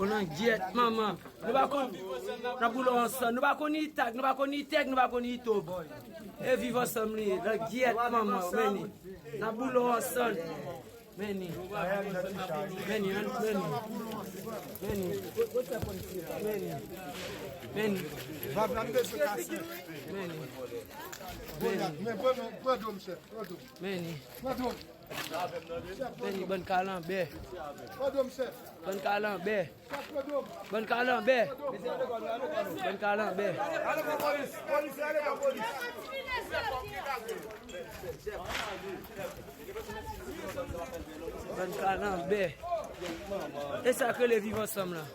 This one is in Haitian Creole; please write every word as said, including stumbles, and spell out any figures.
Langyèt manman. Nou pa konn, n ap boule ansanm. Nou pa konn Itag, nou pa konn Itèg, nou pa konn Itob. E viv ansanm li ye. Langyèt manman, men ni. N ap boule ansanm. Men ni. Men ni, men ni. Men ni. Men ni. Men ni. Men ni. Men ni. Men ni. Men ni, bann kalanbè. Bann kalanbè. Bann kalanbè. Bann kalanbè. Bann kalanbè. E sa k rele viv ansanm lan.